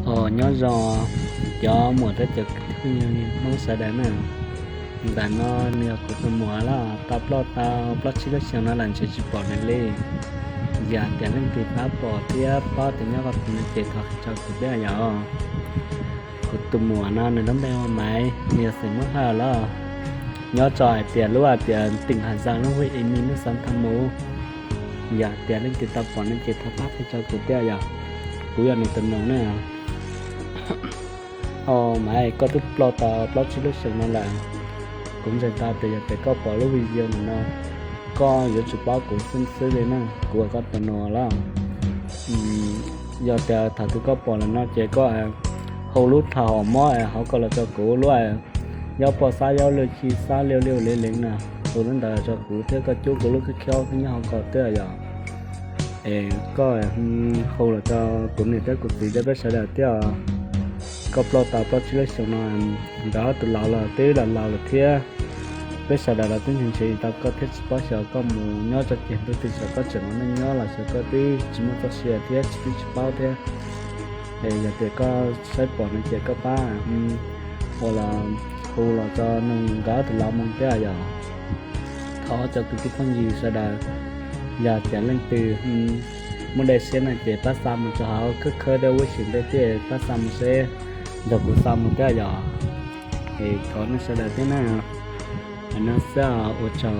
Os, nyob zoo cov muam thiab cov kwv tij phooj ywg Hmoob sawv daws na. Ntawm no nws yog kuv tus muam los tau ploj tau plaub tsib lub xyoos no lawm ntshe tsis pom nws li. Yog tias leej twg pab pom thiab paub tias nyob qhov twg no ces thov qhia tso kuv thiab yom. Kuv tus muam no nws lub npe hu ua Maiv, nws yog xeem Moob Hawj los nyob rau hais tias lub hais tias teem Hav Zaj lub hwj Emi lub xav thaj mus. Yog tias leej twg tau pom no ces thov pab qhia tso kuv thiab yom. Kuv yog nws tus nus na. Os Maiv, koj twb ploj tau plaub tsib lub xyoos no lawm. Kuv ntseeg tau tias yog tias koj pom lub video no, koj yuav tsum paub kuv xwb xwb li na, kuv ua koj tus nus los. Yog tias thaum twg koj pom lawm no ces koj hu lub thaum mob hauv ko los rau kuv, lub yog poj xab yab lwj chi xab liaj liaj lev leev na, hu lub ntawd los rau kuv thiab koj cub kuv lub khib khaub nyob hauv ko thiab yom. Es koj hu los rau kuv niam thiab kuv txiv thiab peb sawv daws thiab. Koj ploj tau plaub tsib lub xyoos no, nkawd ob tug laus los twb laus laus lawm thiab. Peb sawv daws los twb ntshe ntshe tau koj thiab tsis paub xyov koj mus nyob rau ceg ntuj twg, xyov koj tseem ua neej nyob los xyov koj twb tsis muaj txoj sia thiab tsis twb tsis paub thiab. Es yog tias koj saib pom no ces koj pab ua los hu los rau nws nkawd ob tug laus mus thiab yom. Thov cov kwv tij phooj ywg sawv daws, yog tias leej twg muaj dej siab no ces pab xa mus rau hauv khawb khawb dej ub sim ntej thiab pab xa mus seb, nrog kuv xa mus thiab yom. Es thov nej sawv daws thiab na. No xwb, ua tsaug.